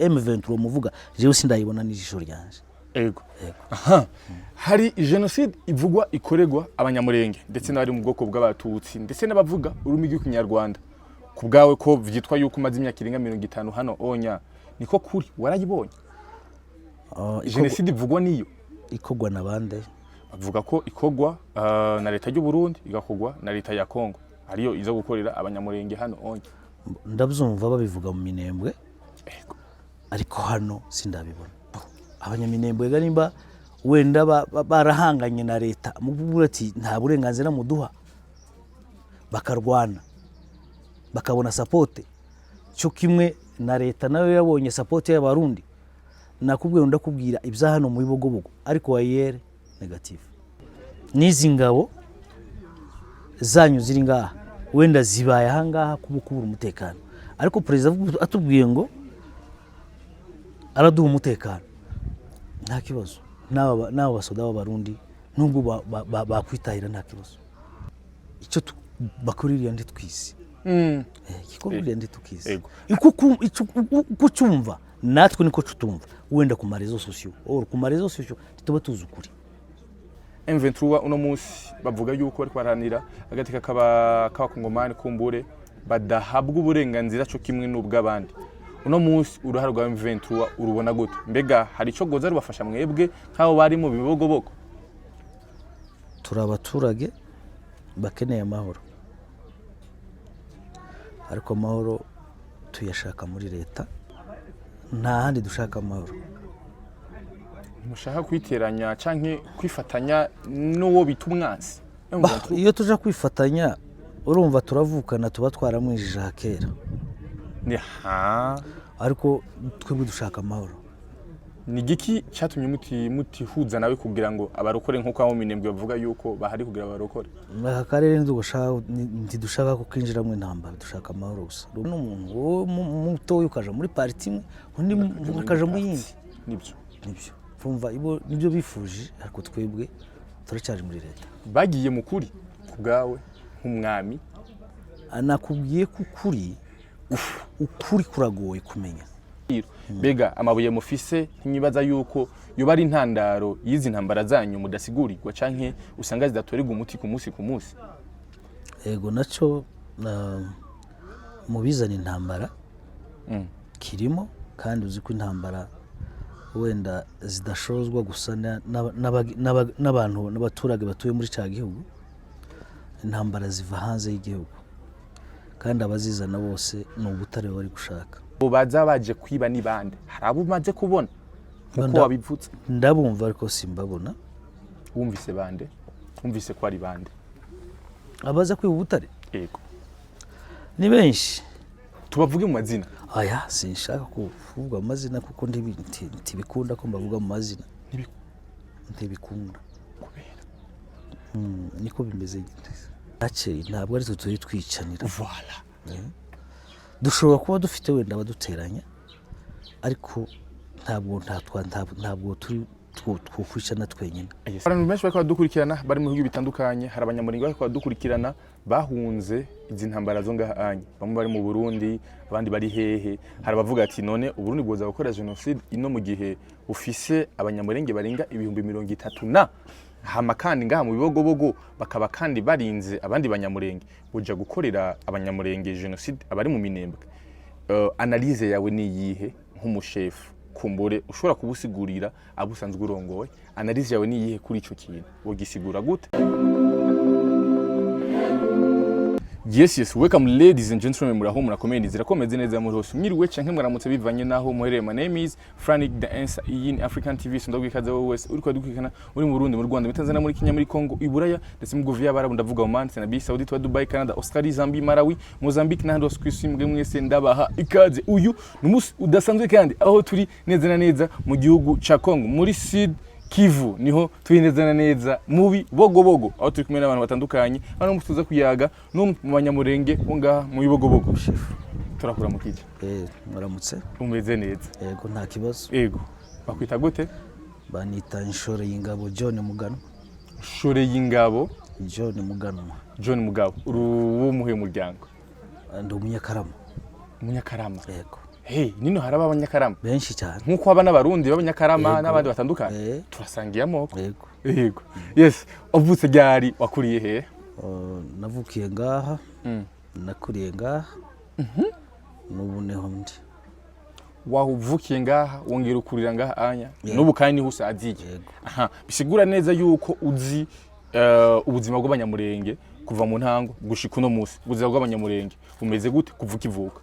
M23 muvuga, jewe sindayibona n'ijisho ryanje. Ego. Yego. Aha. Hari jenoside ivugwa ikoregwa Abanyamurenge ndetse n'abari mu bwoko bw'Abatutsi ndetse n'abavuga ururimi rw'Ikinyarwanda. Ku bwawe, ko vyitwa yuko umaze imyaka irenga 50 hano onya, niko kuri warayibonye? Jenoside ivugwa niyo? Ikorwa na bande? Bavuga ko ikorwa na leta y'u Burundi, igakorwa na leta ya Kongo, ariyo iza gukorera Abanyamurenge hano onya. Ndabyumva babivuga mu Minembwe. Ego. Ariko hano sindabibona. Abanyaminembwe ga nimba wenda barahanganye na leta mu kuvuga ati nta burenganzira muduha, bakarwana, bakabona support cyo kimwe na leta nayo yabonye support y'Abarundi. Nakubwiye, ndakubwira ibya hano mu Bibogobogo, ariko wayere négative. N'izi ngabo zanyu ziri ngaha wenda zibaye ahangaha kuba kubura umutekano, ariko perezida atubwiye ngo araduha umutekano, nta kibazo. N'aba basoda b'Abarundi nubwo bakwitahira, nta kibazo. Icyo bakuririya ntitwizi. Igikorwa ntitukizi. Ego. Uko cyumva natwe niko tutumva wenda ku ma réseaux sociaux, or ku ma réseaux sociaux ntituba tuzi ukuri. M23 uno munsi bavuga yuko bariko baharanira agateka k'Abakongomani kumbure badahabwa uburenganzira co kimwe n'ubw'abandi. Uno munsi uruhare rwa M23 urubona gute? Mbega hari ico goza rubafasha mwebwe nk'abo bari mu Bibogobogo? Turi abaturage bakeneye amahoro, ariko amahoro tuyashaka muri leta, nta handi dushaka amahoro. Mushaka kwiteranya canke kwifatanya n'uwo bita umwansi? Bah, M23. Iyo tuja kwifatanya, urumva turavukana, tuba twaramwijije aha kera. Ni ha. Ariko twebwe dushaka amahoro. Ni igiki cyatumye mutihuza nawe kugira ngo abarokore, nk'uko abo mu Minembwe bavuga yuko bahari kugira abarokore? Aka karere ntidushaka ko kinjiramo intambara, dushaka amahoro gusa. N'umuntu wowe mutoya ukaja muri parti imwe, undi akaja mu yindi. Nibyo. Nibyo, umva, ibo nibyo bifuje, ariko twebwe turacyari muri leta. Bagiye mu kuri ku bwawe nk'umwami? Nakubwiye ko ukuri kuragoye kumenya. Mbega amabuye mufise, ntibibaza yuko yoba ari intandaro y'izi ntambara zanyu mudasigurirwa canke usanga zidatorerwa umuti ku munsi ku munsi? Yego, nacyo mu bizana intambara kirimo, kandi uzi ko intambara wenda zidashozwa gusa n'abantu n'abaturage batuye muri cya gihugu. Intambara ziva hanze y'igihugu, kandi abazizana bose ni ubutare bari gushaka. Abo baza baje kwiba ni bande? Hari abo umaze kubona nkuko wabivutse? Ndabumva ariko simbabona. Wumvise bande? Wumvise ko ari bande? Abaza kwiba ubutare? Yego. Ni benshi. Tubavuge mu mazina. Aya, sinshaka kuvuga amazina kuko ntibikunda ko mbavuga mu mazina. Ntibikunda. Kubera? Niko bimeze. Actually, ntabwo ari twe turi twicanira. Voilà. Dushobora kuba dufite wenda abaduteranya, ariko ntabwo turi twokwicana twenyine. Yes. Abantu benshi bariko badukurikirana bari mu bihugu bitandukanye. Hari Abanyamurenge bariko badukurikirana bahunze izi ntambara zo ngaha anye, bamwe bari mu Burundi, abandi bari hehe. Hari abavuga ati none Uburundi bwoza gukora jenoside ino mu gihe bufise Abanyamurenge barenga 30,000 na hama kandi ngaha mu Bibogobogo bakaba kandi barinze abandi Banyamurenge, buja gukorera Abanyamurenge jenoside abari mu Minembwe? Analyse yawe ni iyihe nk'umushefu, kumbure ushobora kubusigurira abo usanzwe urongoye? Analyse yawe ni iyihe kuri ico kintu? Wogisigura gute? Yes, welcome ladies and gentlemen, muraho, murakomeye, nizera ko meze neza muri hose. Mwiriwe canke mwaramutse bivanye naho muherereye. My name is Frank the Answer. Iyi ni African TV. Sindagwa ikaze wowe wese uriko dukurikirana uri mu Burundi, mu Rwanda, muri Tanzania, muri Kenya, muri Congo, i Buraya ndetse mu Guvi y'Abarabu, ndavuga Oman, Senegal, Saudi, tuba Dubai, Canada, Australia, Zambia, Malawi, Mozambique n'ahandi hose kw'isi. Mwebwe mwese ndabaha ikaze. Uyu ni umunsi udasanzwe kandi aho turi neza na neza mu gihugu ca Congo, muri Sud Kivu, niho turi neza na neza mu Bibogobogo, aho turi kumwe n'abantu batandukanye. Hano tuza kuyaga n'umwe mu Banyamurenge bo ngaha mu Bibogobogo. Shefu. Turakuramukije. Mwaramutse. Umeze neza? Yego, nta kibazo. Ego, bakwita gute? Banita Inshore y'Ingabo John Muganwa. Shore y'Ingabo? John Muganwa. John Mugabo, uri uwo muhe muryango? Ndi Umunyakarama. Umunyakarama? Yego. Hey, nino haraba abanyakarama. Benshi cyane. Nk'uko haba n'Abarundi b'abanyakarama Yego. n'abandi batandukanye. Turasangiye amoko. Yego. Yego, yes. Wavutse ryari? Wakuriye he? Navukiye ngaha, nakuriye ngaha, n'ubu niho ndi. Wavukiye ngaha, wongera ukurira ngaha anya, n'ubu kandi niho usaziye? Yego. Aha bisigura neza yuko uzi ubuzima bw'Abanyamurenge kuva mu ntango gushika uno munsi. Ubuzima bw'Abanyamurenge bumeze gute kuva ukivuka?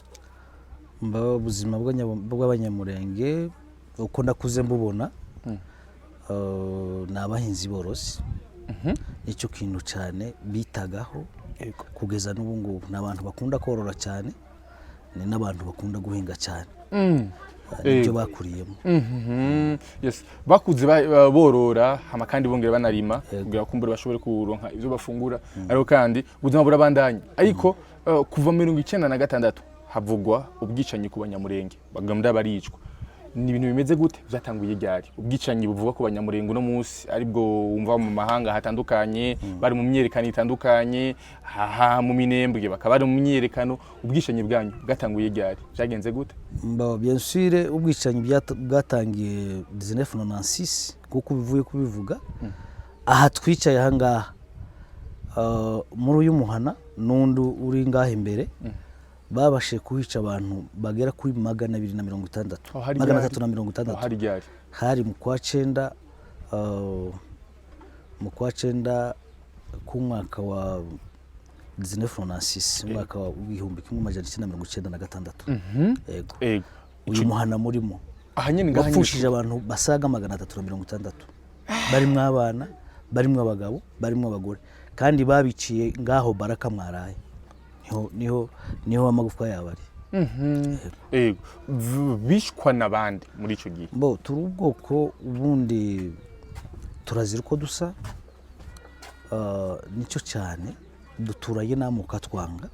Mba ubuzima bw'Abanyamurenge uko nakuze mbubona, ni abahinzi borozi. Nicyo kintu cyane bitagaho. Kugeza n'ubu ngubu ni abantu bakunda korora cyane, ni n'abantu bakunda guhinga cyane. Nibyo bakuriyemo. Yes, bakuze borora, hama kandi bongera banarima kugira kumbure bashobore kuronka ivyo bafungura. Ariko kandi ubuzima burabandanya. Ariko kuva 96 havugwa ubwicanyi ku Banyamurenge, bagamba baricwa. Ni ibintu bimeze gute? Vyatanguye ryari ubwicanyi buvugwa ku Banyamurenge uno munsi, aribwo wumva mu mahanga hatandukanye bari mu myerekano itandukanye, haha mu Minembwe bakaba bari mu myerekano? Ubwicanyi bwanyu bwatanguye ryari? Vyagenze gute? Mba, bien sûr, ubwicanyi bwatangiye 1996, kuko bivuye kubivuga aha twicaye aha ngaha, muri uyu muhana n'undi uri ngaha imbere, babashije kuhica abantu bagera kuri 260. Aho hari Magana ryari? atatu na mirongo Aho itandatu. hari ryari? Hari mu kwa cenda, mu kwa cenda k'umwaka wa 1996, umwaka wa 1996. Yego. Uyu muhana murimo Aha nyene, ngaha nyene? wapfushije abantu basaga 360, barimwo abana, barimwo abagabo, barimwo abagore, kandi babiciye ngaho Baraka mwaraye. Niho amagufwa yabo ari. Ego. Bishwa n'abandi muri ico gihe? Bo turi ubwoko ubundi turazira uko dusa. Nicyo cyane duturanye n'amoko atwanga,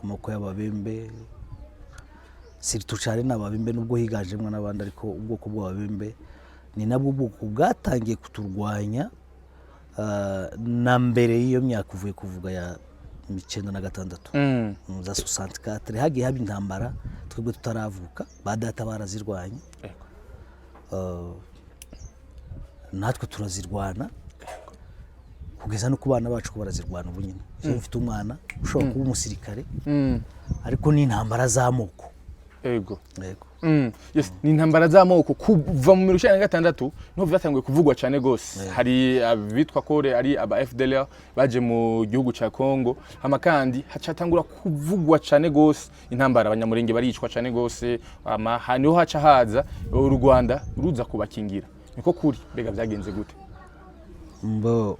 amoko y'Ababembe, surtout cyane n'Ababembe, nubwo higanjemo n'abandi, ariko ubwoko bw'Ababembe ni nabwo bwoko bwatangiye kuturwanya na mbere y'iyo myaka uvuye kuvuga ya 96. Mu za 64 hagiye haba intambara twebwe tutaravuka, ba data barazirwanye. Natwe turazirwana kugeza no ku bana bacu ko barazirwana ubu nyine. Jewe mfite umwana ushobora kuba umusirikare, ariko ni intambara z'amoko. Yego. Yes, ni intambara z'amoko kuva mu 96 niho vyatanguye kuvugwa cyane gose. Hari abitwa kore ari aba FDLR baje mu gihugu ca Congo, hama kandi hacatangura kuvugwa cyane gose intambara, Abanyamurenge baricwa cyane gose, ama niho haca haza u Rwanda ruza kubakingira. Niko kuri? Mbega vyagenze gute? Mbo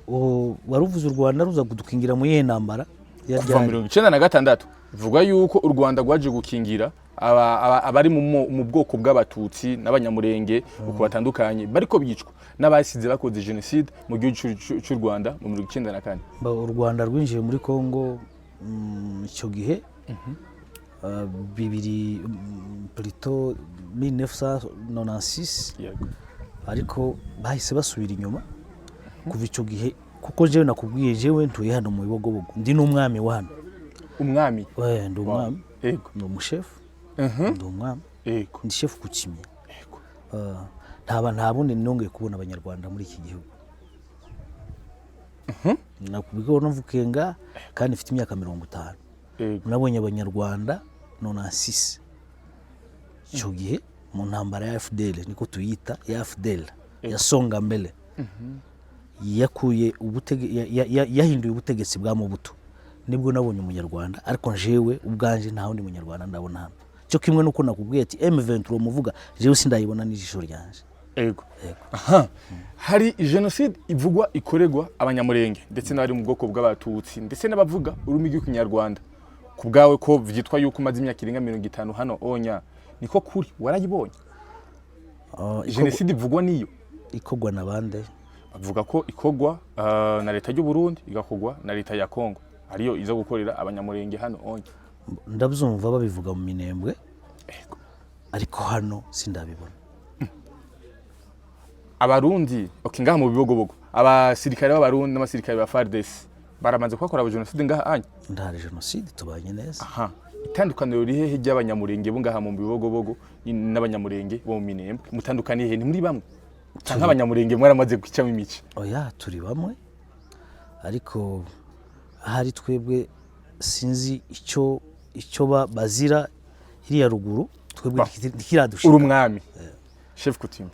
waruvuze u Rwanda ruza kudukingira mu yihe ntambara? Ya Kuva ryari? 96 bivuga yuko u Rwanda rwaje gukingira abari mu bwoko bw'Abatutsi n'Abanyamurenge uko batandukanye, bariko bicwa n'abasize bakoze genocide mu gihugu c'u Rwanda mu 94. Mbo u Rwanda rwinjiye muri Congo icyo gihe bibiri, plutôt 1996. Ariko bahise basubira inyuma kuva icyo gihe, kuko jewe nakubwiye, jewe ntuye hano mu Bibogobogo, ndi n'umwami wa hano. Umwami? We, ndi umwami. Ndi umushefu, ndi umwami. Ndi shefu ku Kimya. Ntaba nta bundi nongeye kubona Abanyarwanda muri iki gihugu. Nakubwiye ko navukiye ngaha kandi mfite imyaka 50. Nabonye Abanyarwanda 96, icyo gihe mu ntambara ya FDL, niko tuyita, ya FDL ya Songa Mbele, yakuye yahinduye ubutegetsi bwa Mobutu. Nibwo nabonye Umunyarwanda, ariko njewe ubwanje nta wundi Munyarwanda ndabona hano. Cyo kimwe nuko nakubwiye ati M23 muvuga, jewe sindayibona n'ijisho ryanje. Yego. Aha. Hari genocide ivugwa ikoregwa Abanyamurenge ndetse n'abari mu bwoko bw'Abatutsi ndetse n'abavuga ururimi rw'Ikinyarwanda. Ku bwawe, ko vyitwa yuko umaze imyaka irenga 50 hano onya, niko kuri? Warayibonye? Genocide ivugwa niyo? Ikogwa na bande? Bavuga ko ikorwa na leta y'u Burundi, igakorwa na leta ya Congo, ariyo iza gukorera Abanyamurenge hano onya. Ndabyumva babivuga mu Minembwe, ariko hano sindabibona. Abarundi, okay, ngaha mu Bibogobogo abasirikare b'Abarundi n'abasirikare ba FARDC baramaze kuhakora genocide ngaha anya? Ndahari jenoside, tubanye neza. Aha. Itandukaniro rihehe ry'Abanyamurenge bo ngaha mu Bibogobogo n'Abanyamurenge bo mu Minembwe? Mutandukaniye he? Ni muri bamwe canke Abanyamurenge mwaramaze gucamo imice? Oya, turi bamwe, ariko ahari twebwe sinzi icyo bazira iriya ruguru, twebwe ntikiradushika. Uri umwami, chef coutumier,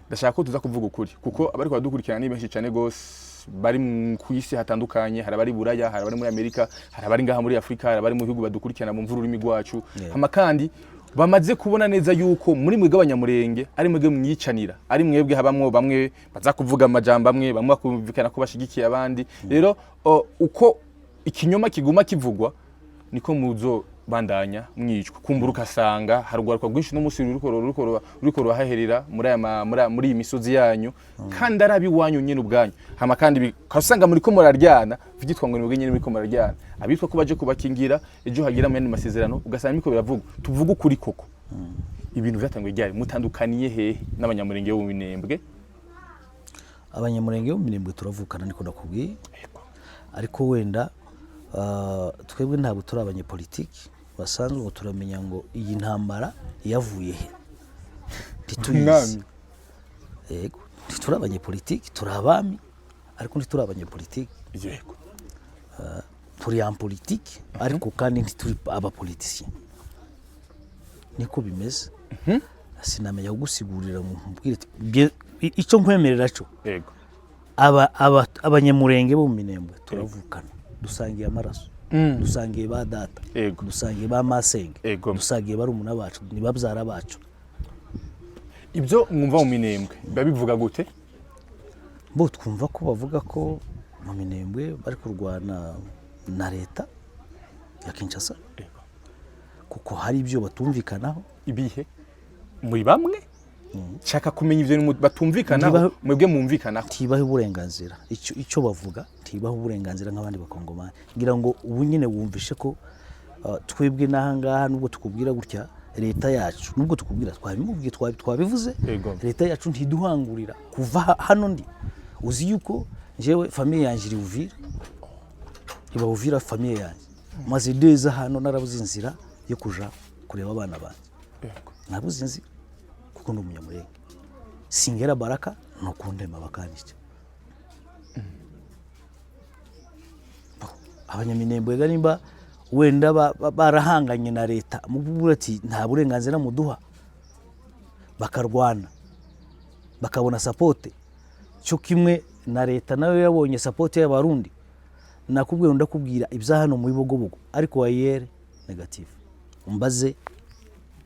ndashaka ko tuza kuvuga ukuri, kuko abariko baradukurikirana ni benshi cyane gose bari ku isi hatandukanye. Hari abari Buraya, hari abari muri Amerika, hari abari ngaha muri Afurika, hari abari mu bihugu badukurikirana bumva ururimi rwacu. Hama kandi bamaze kubona neza yuko muri mwebwe Abanyamurenge ari mwebwe mwicanira, ari mwebwe habamwo bamwe baza kuvuga amajambo amwe, bamwe bakumvikana ko bashigikiye abandi. Rero uko ikinyoma kiguma kivugwa niko muzo bandanya mwicwa. Kumbura ugasanga hari urwaruka rwinshi n'umunsi ruriko rurahaherera muri aya muri iyi misozi yanyu, kandi ari abiwanyu nyene ubwanyu. Hama kandi ukasanga muriko muraryana, vyitwa ngo ni mwebwe nyene muriko muraryana, abitwa ko baje kubakingira ejo hagira mu yandi masezerano, ugasanga biriko biravugwa. Tuvuge ukuri koko, ibintu vyatanguye ryari? Mutandukaniye hehe n'Abanyamurenge bo mu Minembwe? Abanyamurenge bo mu Minembwe turavukana, niko nakubwiye, ariko wenda twebwe ntabwo turi abanyepolitiki basanzwe ngo turamenya ngo iyi ntambara yavuye he, ntituyizi. Mwami. Yego, ntituri abanyepolitiki, turi abami ariko ntituri abanyepolitiki. Turi en politique ariko kandi ntituri abapoliticien, niko bimeze. Sinamenya kugusigurira ngo nkubwire ati, icyo nkwemerera cyo, Abanyamurenge bo mu Minembwe turavukana, dusangiye amaraso, dusangiye ba data, dusangiye ba masenge, dusangiye barumuna bacu, ni babyara bacu. Ibyo mwumva mu Minembwe biba bivuga gute? Bo twumva ko bavuga ko mu Minembwe bari kurwana na leta ya Kinshasa, kuko hari ibyo batumvikanaho. Ibihe? Muri bamwe nshaka kumenya ibyo batumvikanaho. Mwebwe mwumvikanaho? Ntibahe uburenganzira, icyo bavuga, ntibahe uburenganzira nk'abandi Bakongomani. Ngira ngo ubu nyine wumvishe ko twebwe n'aha ngaha, nubwo tukubwira gutya, leta yacu, nubwo tukubwira, twabimubwiye, twabivuze, leta yacu ntiduhangurira kuva hano. Ndi uzi yuko njyewe famille yanjye iri Uvira, iba Uvira. Famille yanjye maze neza hano, narabuze inzira yo kuja kureba abana banjye. Nabuze inzira kuko ndi Umunyamurenge, singera Baraka ni ukundema bakanyica. Abanyaminembwe ga nimba wenda barahanganye na leta mu kuvuga ati nta burenganzira muduha, bakarwana, bakabona support, cyo kimwe na leta nayo yabonye support y'Abarundi. Nakubwiye, ndakubwira ibya hano mu Bibogobogo, ariko ailleurs négatif. Umbaze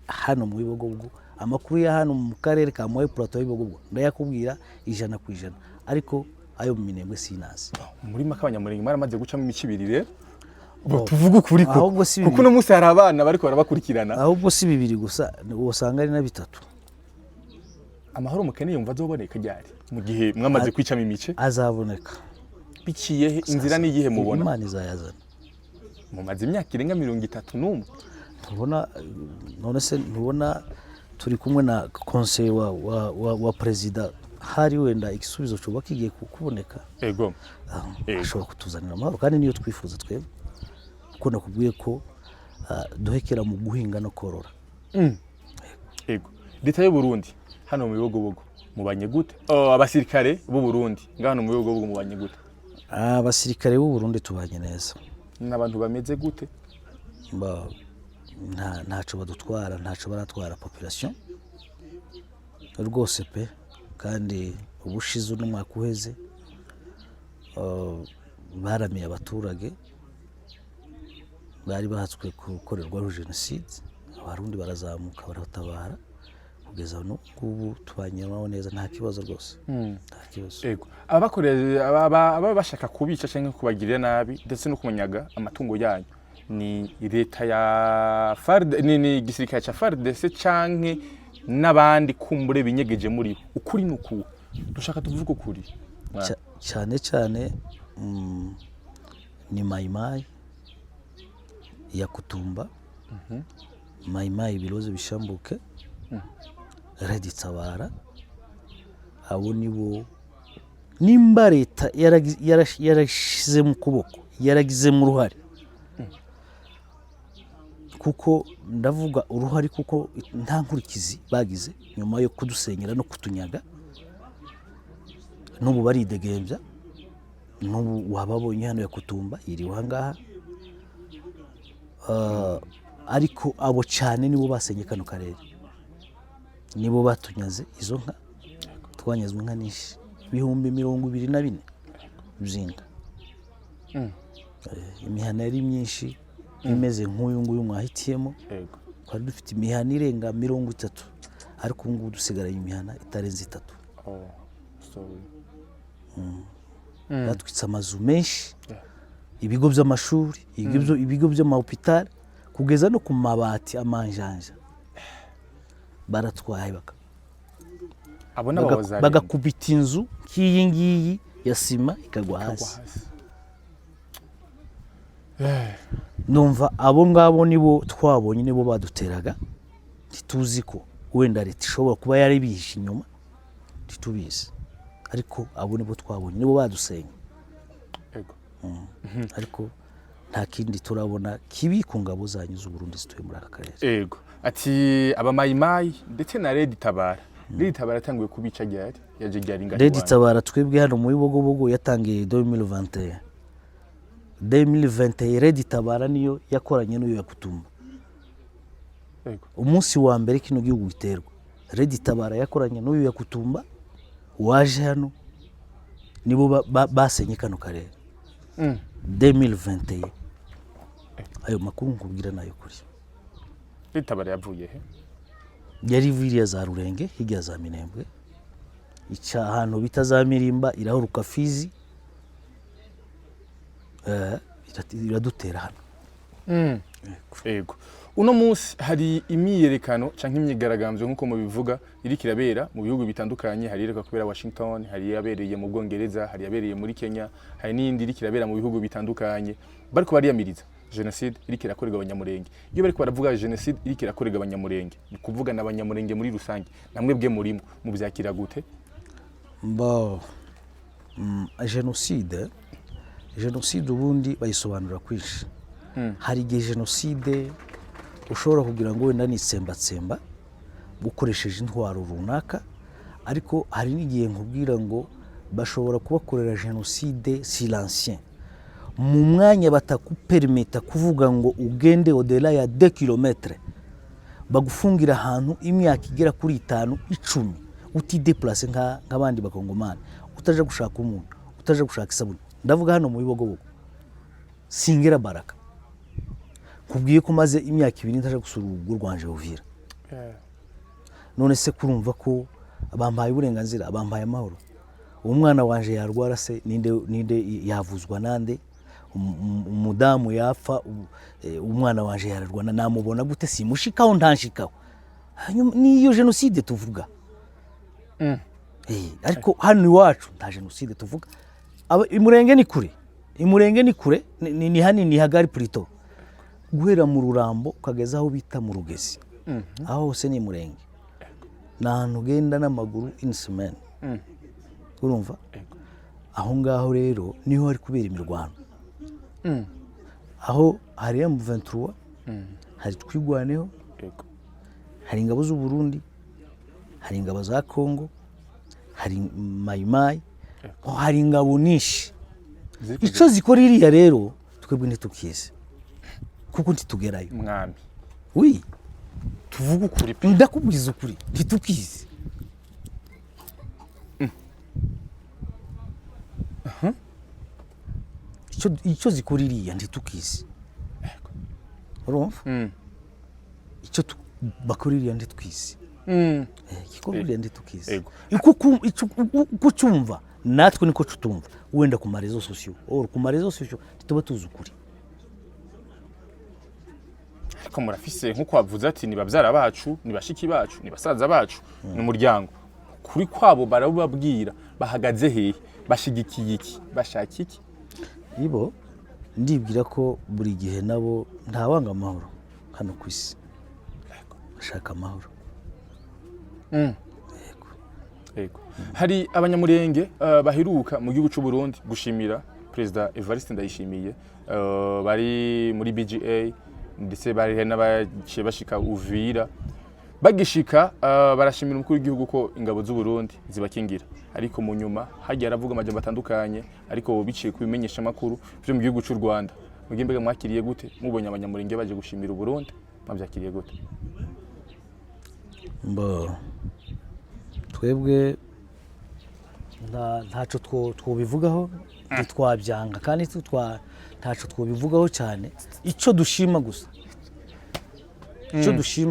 hano mu Bibogobogo, amakuru ya hano mu karere ka Moyen Plateau y'Bibogobogo ndayakubwira 100%, ariko ayo mu Minembwe sinazi. Muri make Abanyamurenge mwaramaze gucamo imico ibiri rero. Bo tuvuge ukuri ko Ahubwo si kuko bibiri. uno munsi hari abana bariko barabakurikirana. Ahubwo si bibiri gusa, usanga ari na bitatu. Amahoro mukeneye yumva azoboneka ryari mu gihe mwamaze kwicamo imice? Azaboneka. Biciye he? Inzira ni iyihe mubona? Imana izayazana. Mumaze imyaka irenga 31. Ntubona none se, ntubona turi kumwe na conseil wa perezida? Hari wenda igisubizo coba kigiye kuboneka. Ashobora kutuzanira amahoro, kandi niyo twifuza twebwe, kuko nakubwiye ko duhekera mu guhinga no korora. Ego. Leta y'u Burundi hano mu Bibogobogo mubanye gute? Oh, abasirikare b'u Burundi ngaho hano mu Bibogobogo mubanye gute? Abasirikare b'u Burundi tubanye neza. N'abantu bameze gute? Ntaco badutwara, ntaco baratwara population rwose pe. Kandi ubushize, uno mwaka uheze, baramiye abaturage bari bahatswe gukorerwaho jenoside, Abarundi barazamuka baratabara. Kugeza n'ubu tubanye nabo neza, nta kibazo rwose, nta kibazo. Ego. Abakorera aba bashaka kubica cyangwa kubagirira nabi ndetse no kumunyaga amatungo yanyu ni leta ya FARD, ni igisirikare ca FARDC canke n'abandi kumbure binyegeje muri bo? Ukuri ni uku, dushaka tuvuge ukuri. Cyane cyane ni Mayimayi ya Kutumba, Mayimayi Biroze Bishambuke, Red Tabara. Abo nibo. Nimba leta yarashizemo ukuboko, yaragizemo uruhare. Kuko ndavuga uruhare kuko nta nkurikizi bagize nyuma yo kudusenyera no kutunyaga. N'ubu baridegembya, n'ubu wababonye hano Yakutumba yiriwe aha ngaha. Ariko abo cyane nibo basenye kano karere, nibo batunyaze izo nka. Twanyazwe inka nyinshi, 24,000 by'inka. Imihana yari myinshi imeze nk'uyu nguyu mwahitiyemo. Twari dufite imihana irenga 30, ariko ubu ngubu dusigaranye imihana itarenze itatu. Oh, sorry. Batwitse amazu menshi, ibigo by'amashuri, ibigo by'amahopitali, kugeza no ku mabati, amanjanja baratwaye Abo ni ababazarenga. Bagakubita inzu nk'iyi ngiyi ya sima ikagwa Ikagwa hasi. hasi. Numva abo ngabo nibo twabonye, nibo baduteraga. Ntituzi ko wenda leta ishobora kuba yarabihishe inyuma, ntitubizi, ariko abo nibo twabonye, nibo badusenye. Ariko nta kindi turabona kibi ku ngabo zanyu z'u Burundi zituye muri aka karere. Ego, ati abamayimayi ndetse na Red Tabara. Red Tabara yatanguye kubica ryari? Yaje ryari ngaho Red iwanyu? Tabara twebwe hano muri Bogobogo yatangiye 2021. 2021 Red Tabara niyo yakoranye n'uyu Yakutumba. Umunsi wa mbere kino gihugu giterwa, Red Tabara yakoranye n'uyu Yakutumba waje hano, nibo basenye kano karere. 2021, ayo makuru nkubwira nayo kuri. Red Tabara yavuye he? Yari iriya za Rurenge, hirya za Minembwe, ica ahantu bita za Mirimba, irahuruka Fizi, iradutera hano. Ego, uno munsi hari imyiyerekano canke imyigaragambyo nk'uko mubivuga iriko irabera mu bihugu bitandukanye. Hari iriko kubera Washington, hari yabereye mu Bwongereza, hari yabereye muri Kenya, hari n'iyindi iriko irabera mu bihugu bitandukanye. Bariko bariyamiriza jenoside iriko irakorerwa Abanyamurenge. Iyo bariko baravuga jenoside iriko irakorerwa Abanyamurenge, ni kuvuga n'Abanyamurenge muri rusange, namwe bwe murimo, muvyakira gute? Bo, jenoside ubundi bayisobanura kwinshi. Hari igihe jenoside ushobora kugira ngo wenda ni itsembatsemba ukoresheje intwaro runaka, ariko hari n'igihe nkubwira ngo bashobora kubakorera jenoside silencieuse mu mwanya batakuperimeta kuvuga ngo ugende au-delà ya 2 km, bagufungira ahantu imyaka igera kuri 5, 10, utideplace nk'abandi bakongomani, utaja gushaka umuntu, utaja gushaka isabune. Ndavuga hano mu Bibogobogo, singera Baraka, kubwiye ko maze imyaka 2 ntaja gusura urugo rwanje Uvira. None se kurumva ko bampaye uburenganzira, bampaye amahoro? Umwana wanje yarwara se ninde yavuzwa nande? Umudamu yapfa, umwana wanje yararwana, namubona gute? Simushikaho, ntanshikaho. Hanyuma niyo jenoside tuvuga. Ariko hano iwacu nta jenoside tuvuga. Imurenge ni kure, Imurenge ni kure, ni hanini hagari plutôt, guhera mu Rurambo ukageza aho bita mu Rugezi, aho hose ni Imurenge, ni ahantu ugenda n'amaguru une semaine. Urumva, aho ngaho rero niho hari kubera imirwano. Aho hari M23, hari Twigwaneho, hari ingabo z'u Burundi, hari ingabo za Congo, hari Mayimayi, hari ingabo nyinshi. Ziri Icyo zikora iriya rero twebwe ntitukizi kuko ntitugerayo. Mwami, Oui. tuvuge ukuri pe. Ndakubwiza ukuri, ntitukizi. Icyo zikora iriya ntitukizi, urumva? Icyo bakora iriya ntitwizi. Igikorwa iriya ntitukizi. Uko cyumva natwe niko tutumva wenda ku ma réseaux sociaux, or ku ma réseaux sociaux ntituba tuzi ukuri. Ariko murafise, nk'uko wavuze ati ni babyara bacu, ni bashiki bacu, ni basaza bacu, ni umuryango. Kuri kwabo barababwira, bahagaze hehe? Bashigikiye iki? Bashaka iki? Ibo ndibwira ko buri gihe nabo ntawanga amahoro hano ku isi, bashaka amahoro. Yego. Hari Abanyamurenge baheruka mu gihugu cy'u Burundi gushimira Perezida Evariste Ndayishimiye, bari muri BGA. Ndetse bari n'abaciye bashika Uvira. Bagishika, barashimira umukuru w'igihugu ko ingabo z'u Burundi zibakingira, ariko mu nyuma hagiye aravuga amajambo atandukanye, ariko biciye ku bimenyesha makuru vyo mu gihugu c'u Rwanda. Mugiye, mbega mwakiriye gute mubonye Abanyamurenge baje gushimira u Burundi? Mwavyakiriye gute? Mbo twebwe ntaco twobivugaho, ntitwabyanga kandi ntaco twobivugaho cyane. Icyo dushima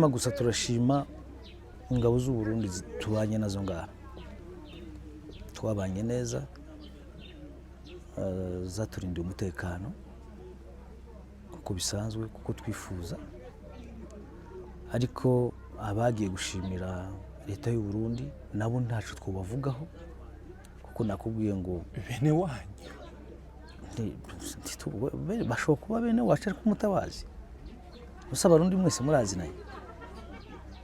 gusa, turashima ingabo z'u Burundi tubanye nazo ngaha, twabanye neza, zaturindiye umutekano kuko bisanzwe, kuko twifuza. Ariko abagiye gushimira leta y'u Burundi nabo ntaco twobavugaho, kuko nakubwiye ngo bene wanyu. Bashobora kuba bene wacu, ariko mutabazi gusa. Abarundi mwese murazinanye.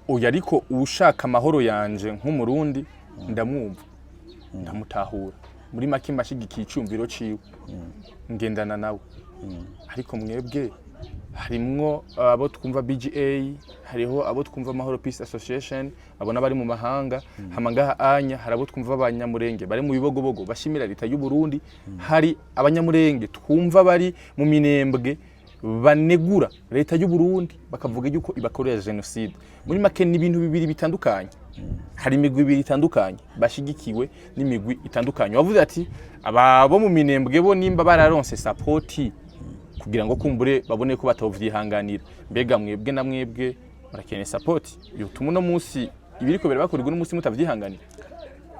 Oya, ariko ushaka amahoro yanje nk'Umurundi ndamwumva, ndamutahura, muri make mbashigikiye icyumviro ciwe, ngendana nawe. Ariko mwebwe harimwo abo twumva BGA, hariho abo twumva Amahoro Peace Association, abo n'abari mu mahanga. Hama ngaha anya hari abo twumva Abanyamurenge bari mu Bibogobogo bashimira leta y'u Burundi, hari Abanyamurenge twumva bari mu Minembwe banegura leta y'u Burundi, bakavuga yuko ibakorera génocide. Muri make ni ibintu bibiri bitandukanye, hari imigwi ibiri itandukanye bashigikiwe n'imigwi itandukanye. Wavuze ati aba bo mu Minembwe bo nimba bararonse support kugira ngo kumbure babone ko batovyihanganira, mbega mwebwe na mwebwe murakeneye support yotuma uno munsi ibiriko birabakorerwa uno munsi mutavyihanganira?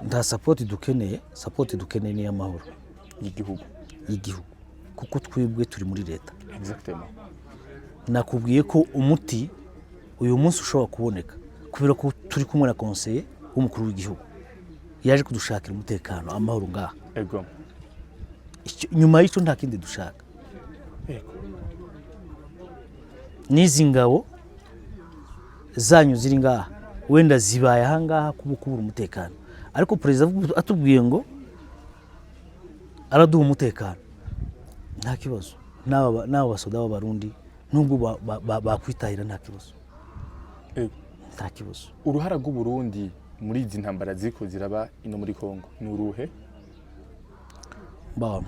Nta support dukeneye. Support dukeneye ni iy'amahoro y'igihugu. Y'igihugu, kuko twebwe turi muri leta. Exactement. Nakubwiye ko umuti uyu munsi ushobora kuboneka kubera ko turi kumwe na conseiller w'umukuru w'igihugu yaje kudushakira umutekano, amahoro ngaha. Ego. Nyuma y'icyo nta kindi dushaka. N'izi ngabo zanyu ziri ngaha wenda zibaye ahangaha kuba kubura umutekano, ariko perezida atubwiye ngo araduha umutekano, nta kibazo. N'aba basoda b'Abarundi nubwo bakwitahira, nta kibazo. Nta kibazo. Uruhara rw'Uburundi muri izi ntambara ziriko ziraba ino muri Kongo ni uruhe? Ba,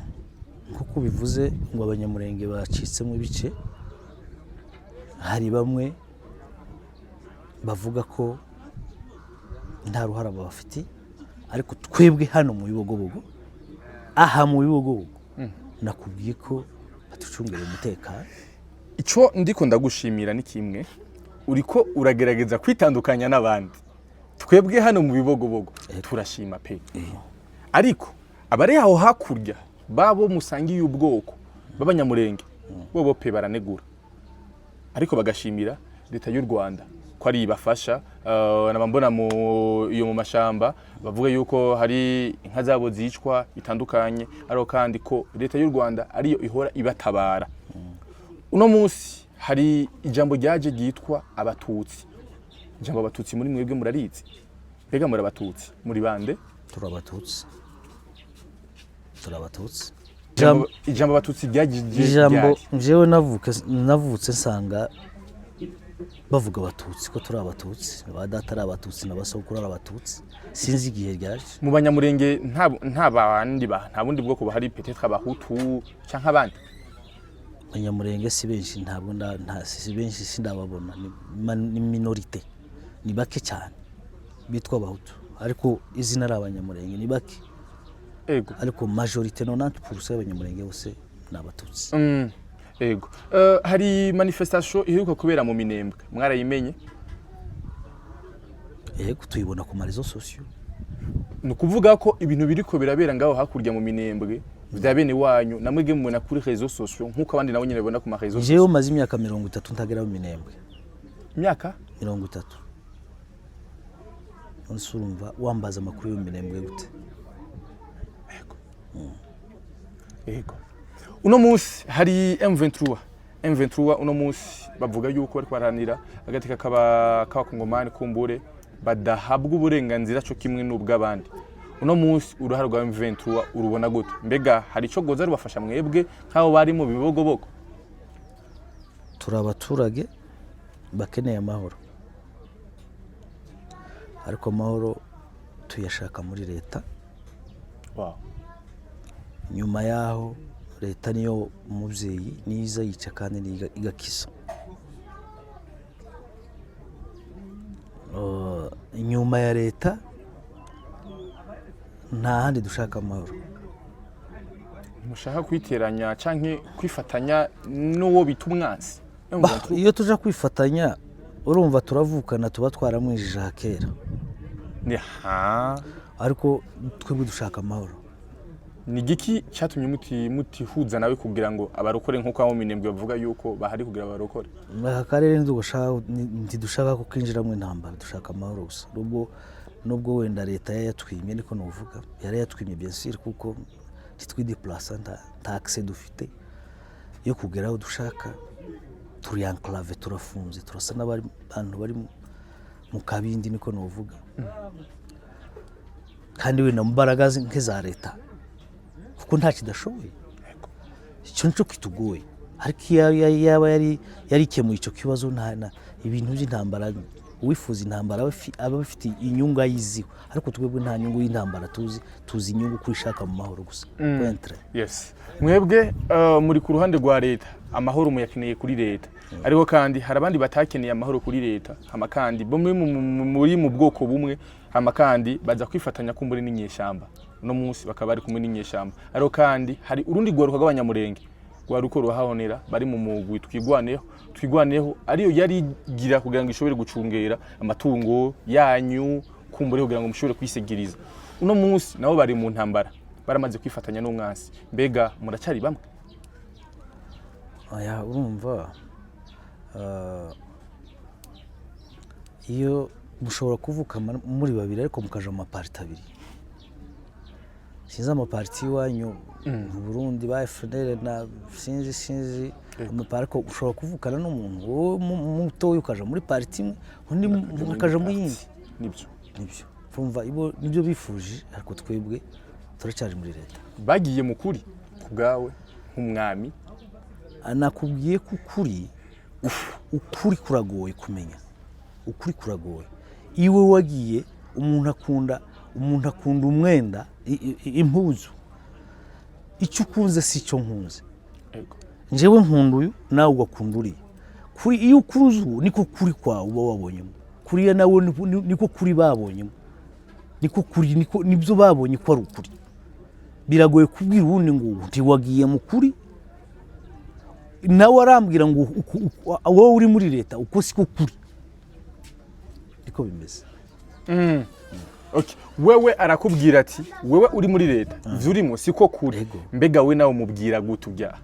nk'uko bivuze ngo Abanyamurenge bacitsemo ibice, hari bamwe bavuga ko nta ruhara babafite, ariko twebwe hano mu Bibogobogo, aha mu Bibogobogo, nakubwiye ko batucungereye umutekano. Ico ndiko ndagushimira ni kimwe: uriko uragerageza kwitandukanya n'abandi. Twebwe hano mu Bibogobogo turashima pe, ariko abari aho hakurya babo musangiye ubwoko b'Abanyamurenge bobo pe baranegura, ariko bagashimira leta y'u Rwanda ko ari ibafasha. Naba mbona mu iyo mu mashamba bavuga yuko hari inka zabo zicwa bitandukanye, ariko kandi ko leta y'u Rwanda ariyo ihora ibatabara. Uno munsi hari ijambo ryaje ryitwa Abatutsi. Ijambo Abatutsi muri mwebwe murarizi? Mbega muri Abatutsi muri bande? Turi Abatutsi, turi Abatutsi. Ijambo Abatutsi ryaje Ijambo ryari? Njyewe navutse nsanga bavuga Abatutsi, ko turi Abatutsi, ba data ari Abatutsi na basogokuru ari Abatutsi. Sinzi igihe ryaje. Mu Banyamurenge nta bandi nta bundi bwoko buhari, peut-être Abahutu canke abandi? Abanyamurenge si benshi, ntabwo si benshi, sindababona. Ni minorité, ni bake cyane bitwa Abahutu, ariko izina ari Abanyamurenge ni bake. Ariko majorité, 90% y'Abanyamurenge bose ni Abatutsi. Ego. Hari manifestation iheruka kubera mu Minembwe, mwarayimenye? Yego, tuyibona ku ma réseaux sociaux. Ni ukuvuga ko ibintu biriko birabera ngaho hakurya mu Minembwe vya bene wanyu namwebwe mubona kuri réseaux sociaux nk'uko abandi nabo nyene babona ku ma réseaux Jewe sociaux? maze imyaka 30 ntagera mu Minembwe. Imyaka? 30. None se urumva wambaza amakuru yo mu Minembwe gute? Ego. Uno munsi hari M23. M23 uno munsi bavuga yuko bariko baharanira agateka k'Abakongomani kumbure badahabwa uburenganzira co kimwe n'ubw'abandi. Uno munsi uruhare rwa M23 urubona gute? Mbega hari ico goza rubafasha mwebwe nk'abo bari mu Bibogobogo? Turi abaturage bakeneye amahoro, ariko amahoro tuyashaka muri leta. Nyuma yaho, leta niyo umubyeyi, niza yica kandi niyo igakiza. Nyuma ya leta nta handi dushaka amahoro. Mushaka kwiteranya canke kwifatanya n'uwo bita umwansi? Bah, iyo tuja kwifatanya, urumva turavukana, tuba twaramwijije aha kera. Ni ha. Ariko twebwe dushaka amahoro. Ni igiki cyatumye mutihuza nawe kugira ngo abarokore, nk'uko abo Minembwe bavuga yuko bahari kugira abarokore? Muri aka karere ntidushaka ko kinjiramo intambara, dushaka amahoro gusa. Nubwo wenda leta yayatwimye, niko nuvuga, yarayatwimye bien sûr, kuko ntitwideplasa, nta accès dufite yo kugera aho dushaka. Turi enclavé, turafunze, turasa n'abari bantu bari mu kabindi, niko nuvuga. Kandi wenda mu mbaraga nk'iza leta, kuko nta kidashoboye, icyo nicyo kitugoye. Ariko iyo yaba yari yarikemuye icyo kibazo, nta ibintu by'intambara. Uwifuza intambara aba afite inyungu ayiziho, ariko twebwe nta nyungu y'intambara tuzi. Tuzi inyungu ko ishaka mu mahoro gusa, point. Yes, mwebwe muri ku ruhande rwa leta, amahoro muyakeneye kuri leta. Ariko kandi hari abandi batakeneye amahoro kuri leta, hama kandi bamwe muri mu bwoko bumwe, hama kandi baza kwifatanya kumbure n'inyeshamba, uno munsi bakaba bari kumwe n'inyeshamba. Ariko kandi hari urundi rwaruka rw'Abanyamurenge rwaruko ruhahonera, bari mu mugwi Twigwaneho. Twigwaneho ariyo yari igira kugira ngo ishobore gucungera amatungo yanyu kumbure, kugira ngo mushobore kwisigiriza. Uno munsi nabo bari mu ntambara, baramaze kwifatanya n'umwansi. Mbega muracyari bamwe? Oya, urumva, iyo mushobora kuvuka muri babiri ariko mukaja mu mapariti abiri. Sinzi amapariti y'iwanyu mu Burundi, ba FNL na sinzi amapari, ariko ushobora kuvukana n'umuntu, wowe mutoya ukaja muri pariti imwe, undi akaja mu yindi. Nibyo. Nibyo, urumva ibo nibyo bifuje, ariko twebwe turacyari muri leta. Bagiye mu kuri ku bwawe nk'umwami? Nakubwiye ko ukuri kuragoye kumenya, ukuri kuragoye. Iwe wagiye, umuntu akunda umwenda, impuzu. Icyo ukunze si icyo nkunze. Njyewe nkunda uyu, nawe ugakunda uriya. Kuri iyo ukunze ubu, niko kuri kwawe uba wabonyemo, kuriya nawe niko kuri babonyemo, niko kuri, niko nibyo babonye ko ari ukuri. Biragoye kubwira uwundi ngo ntiwagiye mu kuri, nawe arambwira ngo wowe uri muri leta, uko siko kuri, niko bimeze. Okay. Wewe arakubwira ati wewe uri muri leta, ivyo urimo siko kuri. Yego. Mbega we nawe umubwira gute ubyaha?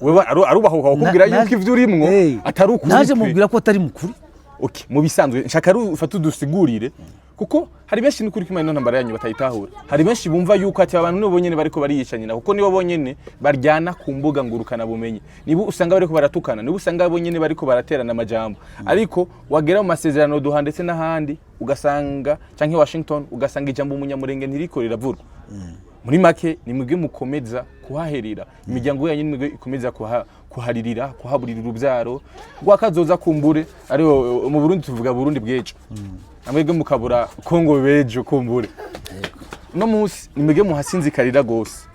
Wewe arubahuka kukubwira yuko ivyo urimwo Hey. atari ukuri Naje pe? mubwira ko atari mukuri. Okay, mu bisanzwe nshaka ari ufate udusigurire, kuko hari benshi n'ukuri kw'Imana ino ntambara yanyu batayitahura. Hari benshi bumva yuko ati abantu nibo bonyene bariko bariyicanyina, kuko nibo bonyene baryana ku mbuga ngurukana bumenyi, nibo usanga bariko baratukana, nibo usanga bonyene bariko baraterana amajambo. Ariko wagera mu masezerano Doha ndetse n'ahandi ugasanga, canke Washington, ugasanga ijambo Umunyamurenge ntiriko riravurwa. Muri make, ni mwebwe mukomeza kuhaherera imiryango yanyu, ni mwebwe ikomeza kuharirira, kuhaburira urubyaro rwakazoza kumbure. Ariho mu Burundi tuvuga Burundi bw'ejo, namwebwe mukabura Kongo b'ejo kumbure. Uno munsi ni mwebwe muhasinzikarira gose.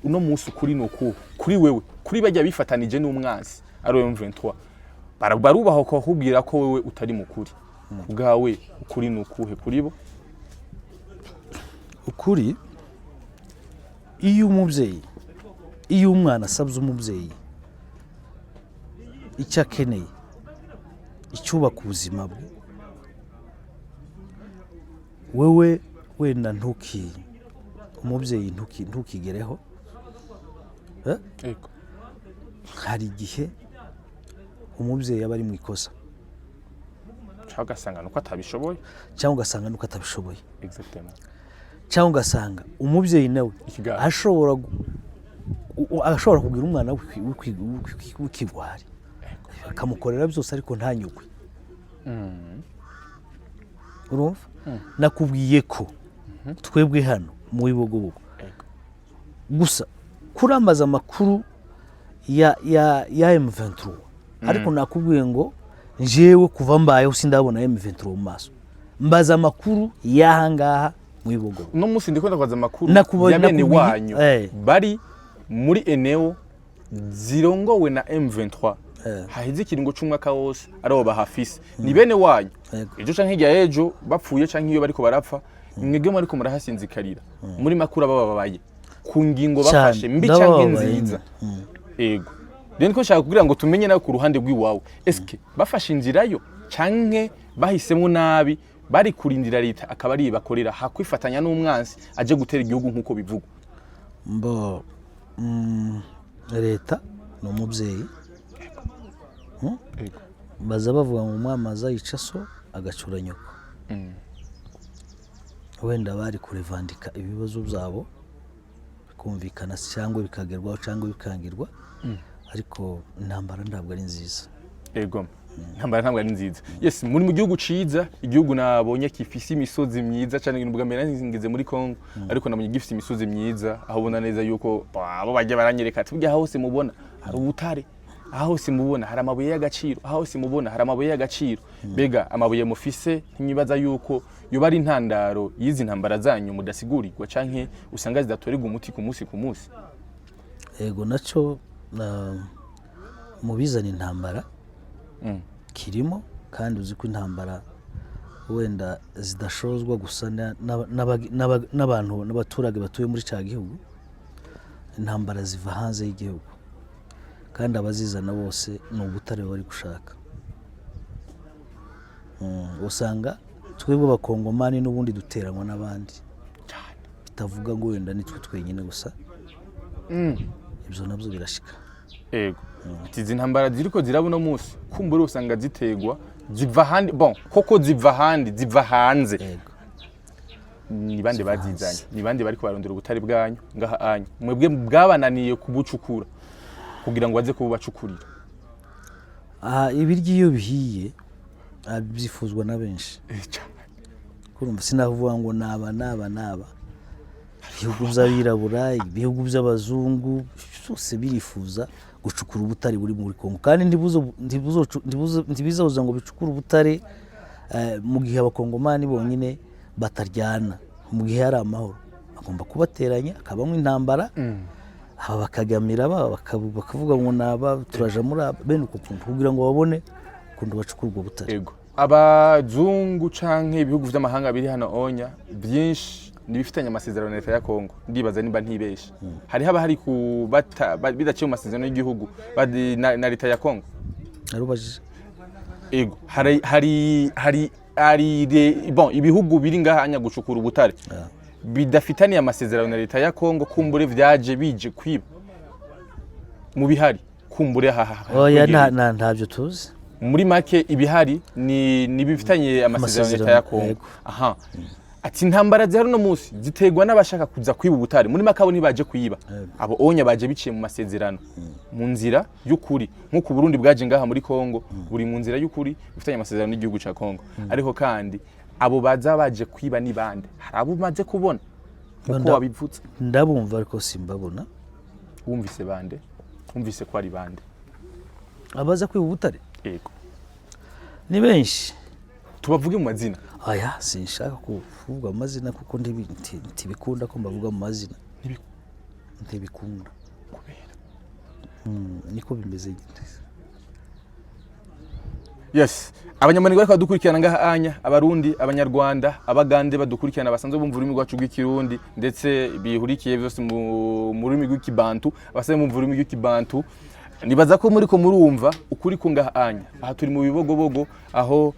Uno munsi ukuri ni ukuhe kuri wewe, kuri bajya bifatanije n'umwansi ari we M23? Barubaha bakakubwira ko wewe utari mukuri. Kubwawe ukuri ni ukuhe kuri bo? Ukuri, iyo umubyeyi, iyo umwana asabye umubyeyi icyo akeneye, icyubaka ubuzima bwe, wewe wenda umubyeyi ntukigereho, eh? Ego. Hari igihe umubyeyi aba ari mu ikosa. Cyangwa ugasanga nuko atabishoboye. Cyangwa ugasanga nuko atabishoboye. Exactement. Cyangwa ugasanga umubyeyi nawe Ikigare. ashobora kugira umwana w'ikigwari, akamukorera byose ariko ntanyugwe. Urumva, nakubwiye ko twebwe hano mu Bibogobogo gusa kurambaza amakuru ya M23. Ariko nakubwiye ngo njyewe kuva mbayeho sindabona M23 mu maso. Mbaza amakuru y'aha ngaha mu Bibogobogo. Uno munsi ndiko ndakwaza amakuru ya bene wanyu bari muri eneo zirongowe na M23, haheze ikiringo c'umwaka wose aribo bahafise, ni bene wanyu. Ejo canke hirya y'ejo bapfuye canke iyo bariko barapfa, mwebwe mwariko murahasinzikarira. Muri makuru abababaye ku ngingo bafashe Cane, mbi canke ndabababaye. nziza. Ego, rero niko nshaka kugira ngo tumenye nawe ku ruhande rw'iwawe, eske bafashe inzira yo canke bahisemo nabi, bari kurindira leta akaba ari bakorera hakwifatanya n'umwansi aje gutera igihugu nk'uko bivugwa? Mbo leta ni umubyeyi. Ego. Baza bavuga ngo umwamaza yica so agacura nyoko. Wenda bari kurevandika ibibazo byabo bikumvikana cyangwa bikagerwaho cyangwa bikangirwa, ariko intambara ntabwo ari nziza. Ego, intambara ntabwo ari nziza. Yes, muri mu gihugu ciza, igihugu nabonye gifise imisozi myiza cyane. Ubwa mbere nari ngeze muri Congo, ariko nabonye gifise imisozi myiza, aho ubona neza yuko abo bajya baranyereka ati burya hose mubona hari ubutare, aho hose mubona hari amabuye y'agaciro, aho hose mubona hari amabuye y'agaciro. Mbega amabuye mufise, ntimwibaza yuko yoba ari intandaro y'izi ntambara zanyu mudasigurirwa canke usanga zidatorerwa umuti ku munsi ku munsi? Yego, nacyo mu bizana intambara kirimo. Kandi uzi ko intambara wenda zidashozwa gusa n'abantu n'abaturage batuye muri cya gihugu. Intambara ziva hanze y'igihugu, kandi abazizana bose ni ubutare bari gushaka. Usanga twebwe Abakongomani n'ubundi duteranwa n'abandi, bitavuga ngo wenda nitwe twenyine gusa. Ibyo nabyo birashika. Ego. Ati izi ntambara ziriko ziraba uno munsi, kumbura usanga zitegwa, ziva ahandi. Bon, koko ziva ahandi, ziva hanze. Yego. Ni bande Ziva bazizanye? hanze. Ni bande bariko barondera ubutare bwanyu ngaha anyu, mwebwe bwabananiye kubucukura, kugira ngo baze kububacukurira? Aha, ibiryo iyo bihiye byifuzwa na benshi. Kurumva sinavuga ngo naba naba naba. Ibihugu by'abirabura, ibihugu by'abazungu, byose birifuza gucukura ubutare buri muri Kongo. Kandi ntibizoza ngo bicukure ubutare mu gihe Abakongomani bonyine bataryana, mu gihe hari amahoro. Bagomba kubateranya, hakabamo intambara, aba bakagamira aba, bakavuga ngo naba turaja muri aba, bene uko kuntu, kugira ngo babone ukuntu bacukura ubwo butare. Ego, abazungu canke ibihugu vy'amahanga biri hano onya byinshi nibifitanye amasezerano na leta ya Kongo. Ndibaza nimba ntibesha, hariho abahari bidaciye mu masezerano y'igihugu na leta ya Kongo. Narubajije. Ego, hari bon, ibihugu biri ngaha anya gucukura ubutare bidafitaniye amasezerano na leta ya Kongo, kumbure vyaje bije kwiba mu bihari, kumbure Oya, ntabyo tuzi. Muri make ibihari ni bifitanye amasezerano na leta ya Kongo. Yego. Aha, ati intambara zihari uno munsi ziterwa n'abashaka kuza kwiba ubutare. Muri make abo ntibaje kuyiba, abo onya baje biciye mu masezerano, mu nzira y'ukuri, nk'uko Burundi bwaje ngaha muri Kongo buri mu nzira y'ukuri, bifitanye amasezerano n'igihugu ca Kongo. Ariko kandi abo baza baje kwiba ni bande? Hari abo umaze kubona nkuko wabivutse? Ndabumva ariko simbabona. Wumvise bande? Wumvise ko ari bande? Abaza kwiba ubutare? Yego. Ni benshi. Tubavuge mu mazina. Aya, sinshaka kuvuga amazina kuko ntibikunda ko mbavuga mu mazina. Ntibikunda. Kubera? Niko bimeze nyine. Yes, Abanyamurenge bariko badukurikirana ngaha anya, Abarundi, Abanyarwanda, Abagande badukurikirana basanzwe bumva ururimi rwacu rw'Ikirundi, ndetse bihurikiye byose mu rurimi rw'Ikibantu, abasanzwe bumva ururimi rw'Ikibantu, nibaza ko muriko murumva ukuri ko ngaha anya. Aha turi mu Bibogobogo, aho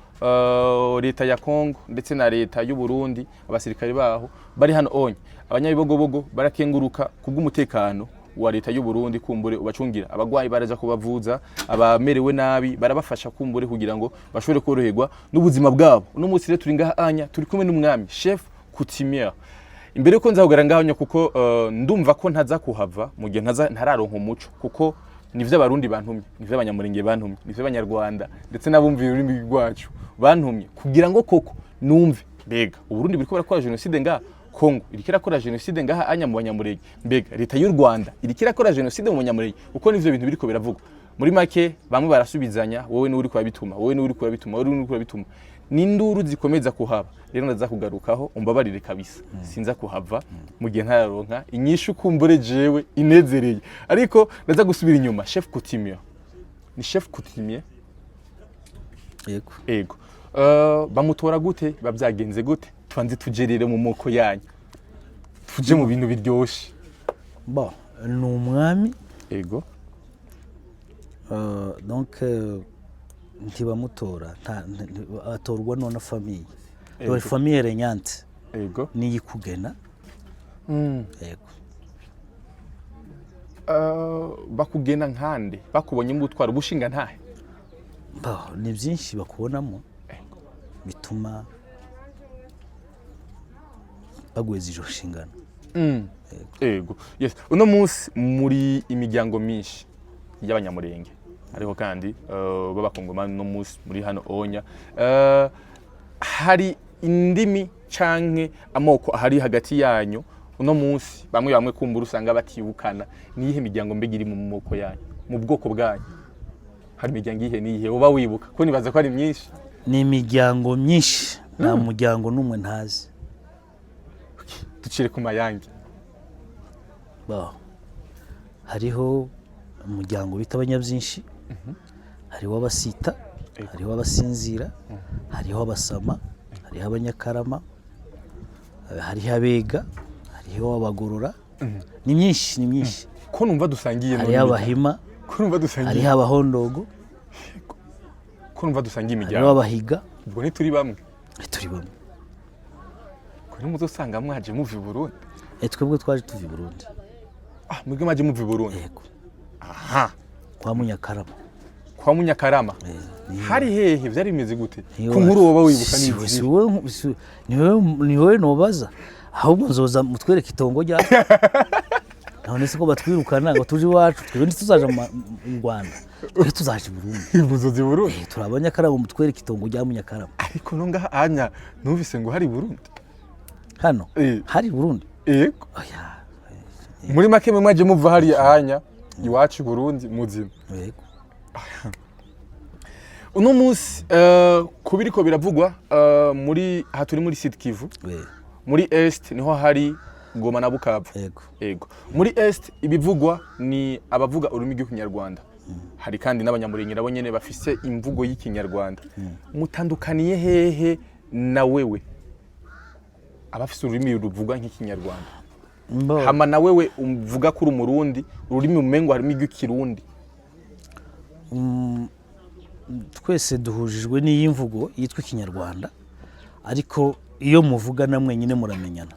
leta ya Congo ndetse na leta y'u Burundi, abasirikare baho bari hano onye. Abanyabibogobogo barakenguruka kubw'umutekano wa leta y'u Burundi, kumbure ubacungira abagwayi, baraja kubavuza, abamerewe nabi barabafasha, kumbure kugira ngo bashobore koroherwa n'ubuzima bwabo. Uno munsi rero turi ngaha anya, turi kumwe n'umwami chef coutumier. Imbere yuko nzahogera ngaho nya, kuko ndumva ko ntaza kuhava mu gihe ntaza ntararonka umuco, kuko nivyo Abarundi bantumye, nivyo Abanyamurenge bantumye, nivyo Abanyarwanda ndetse n'abumva ururimi rwacu bantumye, kugira ngo koko numve mbega Uburundi buriko burakora jenoside ngaha, Kongo iriko irakora jenoside ngaha anya mu Banyamurenge, mbega leta y'u Rwanda iriko irakora jenoside mu Banyamurenge, kuko nivyo bintu biriko biravugwa. Muri make bamwe barasubizanya, wowe niwe uriko urabituma, wowe niwe uriko urabituma, wowe niwe uriko urabituma, ni induru zikomeza kuhaba. Rero ndaza kugarukaho, umbabarire kabisa, sinza kuhava mu gihe ntararonka inyishu kumbure jewe inezereye. Ariko ndaza gusubira inyuma. Chef coutumier ni chef coutumier? Yego. Ego. Bamutora gute? Biba byagenze gute? Tubanze tuje rero mu moko yanyu, tuje mu bintu biryoshe. Bon, ni umwami. Ego. Donc ntibamutora, atorwa none famille. Dore famille régnante niyo ikugena. Yego. Bakugena nkande? Bakubonye mu gutwara ubushinga ntahe? Bon, ni byinshi bakubonamo bituma baguheza izo nshingano. Ego, yes. Uno munsi muri imiryango myinshi y'Abanyamurenge, ariko kandi b'Abakongomani, uno munsi muri hano onya, hari indimi canke amoko ahari hagati yanyu. Uno munsi bamwe bamwe kumbura usanga batibukana. Niyihe miryango mbega iri mu moko yanyu, mu bwoko bwanyu? Hari imiryango iyihe niyihe uba wibuka? Ko nibaza ko ari myinshi. Ni imiryango myinshi, nta muryango n'umwe ntazi. Ducire ku mayange. Bon, hariho umuryango bita Abanyabyinshi, hariho Abasita, hariho Abasinzira, hariho Abasama, hariho Abanyakarama, hariho Abega, hariho Abagorora. Ni myinshi, ni myinshi. Ko numva dusangiye none Hariho imiryango? Abahima, Ko numva dusangiye? hariho Abahondogo, Ko numva dusangiye hariho imiryango? Abahiga. Ubwo ntituri bamwe? Turi bamwe. Ko nimuzosanga mwaje muva i Burundi? Twebwe twaje tuva i Burundi. Ah, mwebwe mwaje muva i Burundi? Yego. Aha. Kwa Munyakarama. Kwa Munyakarama? Niyo. Hari hehe? Vyari bimeze gute? Niyo. Ku nkuru woba wibuka? Si ni si wowe, ni wowe nobaza. Ahubwo nzoza mutwereke itongo ryacu. None se ko batwirukana ngo tuje iwacu, twebwe ntituzaja mu Rwanda, twe tuzaja i Burundi. Muzoza i Burundi? Turi Abanyakarama, mutwereke itongo rya Munyakarama. Ariko no ngaha anya numvise ngo hari i Burundi. Hano? Eh. Hari i Burundi? Yego. Oya. Muri make mwe mwaje muva hariya anya iwacu i Burundi muzima? Yego. Uno munsi ku biriko biravugwa, muri aha turi muri Sud Kivu, muri Est niho hari Goma na Bukavu. Yego. Ego. Muri Est ibivugwa ni abavuga ururimi rw'Ikinyarwanda. Hari kandi n'Abanyamurenge nabo nyene bafise imvugo y'Ikinyarwanda. Mutandukaniye hehe na wewe, abafise ururimi ruvugwa nk'Ikinyarwanda? Hama na wewe uvuga ko uri Umurundi, ururimi umengo harimo iry'ikirundi. Twese duhujijwe n'iyi mvugo yitwa Ikinyarwanda, ariko iyo muvugana mwenyine muramenyana.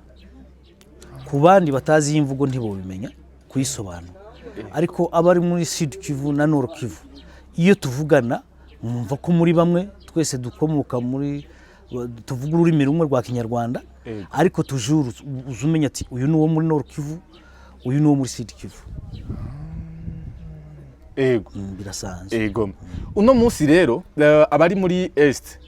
Ku bandi batazi iyi mvugo ntibobimenya kuyisobanura, ariko abari muri Sud Kivu na Nord Kivu, iyo tuvugana mwumva ko muri bamwe, twese dukomoka muri, tuvuga ururimi rumwe rwa Kinyarwanda. Ariko tujuru uza umenya ati uyu ni uwo muri Nord Kivu, uyu ni uwo muri Sud Kivu. Birasanzwe. Ego. Uno munsi rero, abari muri Est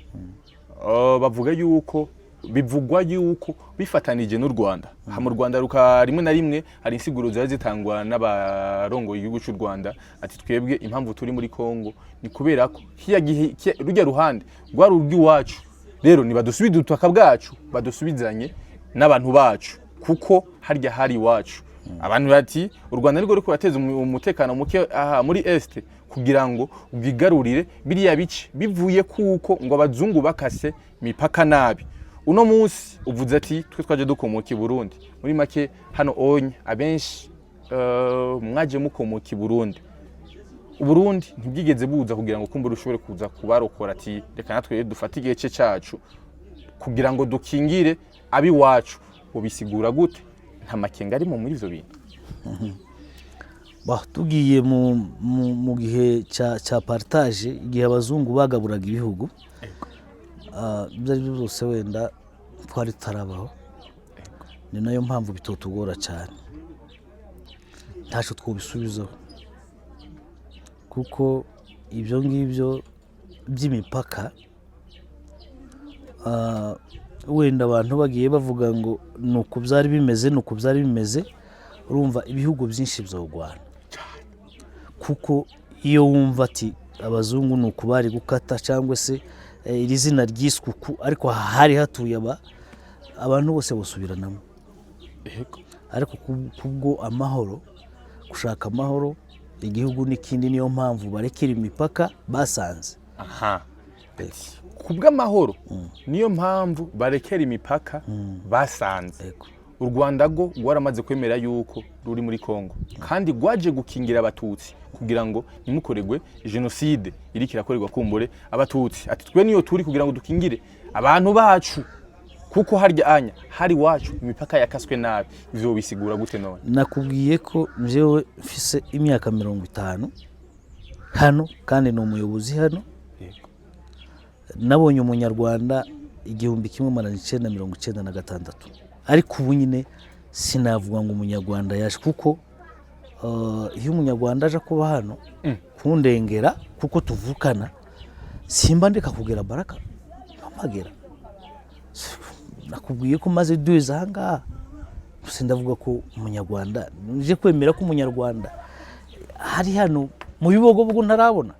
bavuga yuko, bivugwa yuko bifatanije n'u Rwanda. Ha mu Rwanda ruka rimwe na rimwe hari insiguro ziba zitangwa n'abarongoye igihugu cy'u Rwanda, ati twebwe impamvu turi muri Kongo ni kubera ko kiya gihe rujya ruhande rwari urw'iwacu, rero nibadusubize ubutaka bwacu, badusubizanye n'abantu bacu, kuko harya hari iwacu. Abantu bati u Rwanda nirwo ruriko rurateza umutekano muke aha muri Est kugira ngo rwigarurire biriya bice, bivuye kuko ngo abazungu bakase mipaka nabi. Uno munsi uvuze ati twe twaje dukomoka i Burundi. Muri make hano onye abenshi mwaje mukomoka i Burundi. Uburundi ntibwigeze buza kugira ngo kumbura ushobore kuza kubarokora, ati reka natwe dufate igice cacu kugira ngo dukingire abiwacu. Ubisigura gute? Nta makenga arimo muri ivyo bintu? Bah, tugiye mu gihe cya partage, igihe abazungu bagaburaga ibihugu, ibyo ari byo byose wenda twari tutarabaho, ni nayo mpamvu bitotugora cyane. Ntacyo twobisubizaho, kuko ibyo ngibyo by'imipaka, wenda abantu bagiye bavuga ngo ni uku byari bimeze, ni uku byari bimeze, urumva ibihugu byinshi byogwana, kuko Iyo wumva ati abazungu ni uku bari gukata, cyangwa se iri zina ryiswe uku, ariko hari hatuye aba, abantu bose basubiranamo. Ariko kubwo amahoro, gushaka amahoro igihugu n'ikindi, niyo mpamvu barekera imipaka basanze. Aha, kubw'amahoro niyo mpamvu barekera imipaka basanze. U Rwanda rwo rwaramaze kwemera yuko ruri muri Kongo, kandi rwaje gukingira abatutsi kugira ngo ntimukorerwe jenoside iriko irakorerwa kumbure abatutsi. Ati twe niyo turi kugira ngo dukingire abantu bacu, kuko harya anya hari wacu imipaka yakaswe nabi. Ivyo bisigura gute none? Nakubwiye ko njyewe mfise imyaka 50 hano, kandi ni umuyobozi hano. Nabonye umunyarwanda 1996, ariko ubu nyine sinavuga ngo umunyarwanda yaje, kuko iyo umunyarwanda aje kuba hano kundengera kuko tuvukana, simba ndeka kugera Baraka mpagera. Nakubwiye ko maze duze aha ngaha gusa, ndavuga ko umunyarwanda nje kwemera ko umunyarwanda hari hano mu Bibogobogo ntarabona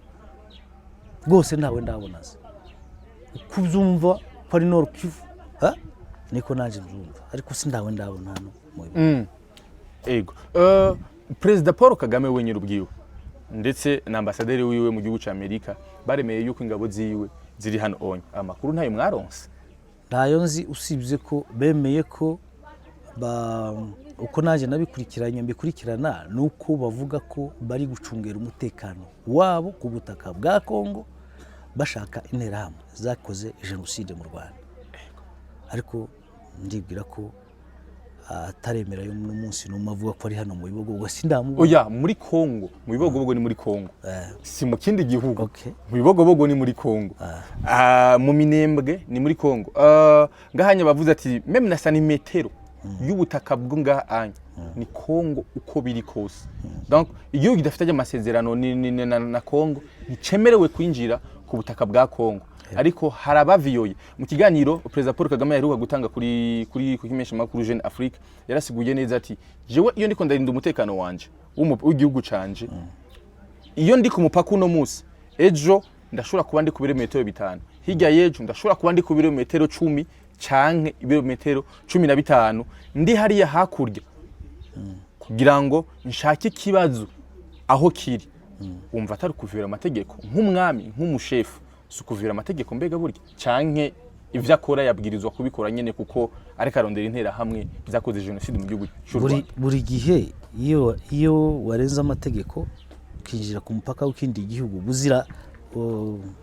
rwose, ntawe ndabona se. Uko ubyumva ko ari Nord Kivu, ha? Niko nanjye mbyumva, ariko si ndawe ndabona hano mu Bibogobogo. Ego. Perezida Paul Kagame wenyine ubwiwe ndetse na ambasaderi wiwe mu gihugu ca Amerika baremeye yuko ingabo ziwe ziri hano onye. Amakuru ntayo mwaronse? Ntayo nzi, usibye ko bemeye ko uko nanjye nabikurikiranye mbikurikirana, ni uko bavuga ko bari gucungera umutekano wabo ku butaka bwa Kongo, bashaka interahamwe zakoze jenoside mu Rwanda. Ariko ndibwira ko ataremera n'umunsi n'umwe avuga ko ari hano mu Bibogobogo, sindamubona. Oya, muri Kongo, mu Bibogobogo ni muri Kongo, si mu kindi gihugu. Mu Bibogobogo ni muri Kongo. Ah, mu Minembwe ni muri Kongo. Ah, ngahanya bavuze ati même na santimetero y'ubutaka bwo ngaha anya ni Kongo uko biri kose. Donc igihugu kidafite amasezerano na Kongo nticemerewe kwinjira ku butaka bwa Kongo. Ariko hari abaviyoye. Mu kiganiro Perezida Paul Kagame yaheruka gutanga kuri kimesha makuru Jeune Afrique, yarasiguye neza ati jewe iyo ndiko ndarinda umutekano wanje w'igihugu canje, iyo ndi ku mupaka uno munsi, ejo ndashobora kuba ndi ku birometero 5, hirya y'ejo ndashobora kuba ndi ku birometero 10 canke ibirometero 15, ndi hariya hakurya kugira ngo nshake ikibazo aho kiri. Wumva atari kuvira amategeko nk'umwami, nk'umushefu? Si ukuvira amategeko mbega burya, canke ivyo akora yabwirizwa kubikora nyene kuko ariko arondera intera hamwe zakoze jenoside mu gihugu cy'u Buri, Rwanda? Buri gihe iyo warenze amategeko ukinjira ku mupaka w'ikindi gihugu buzira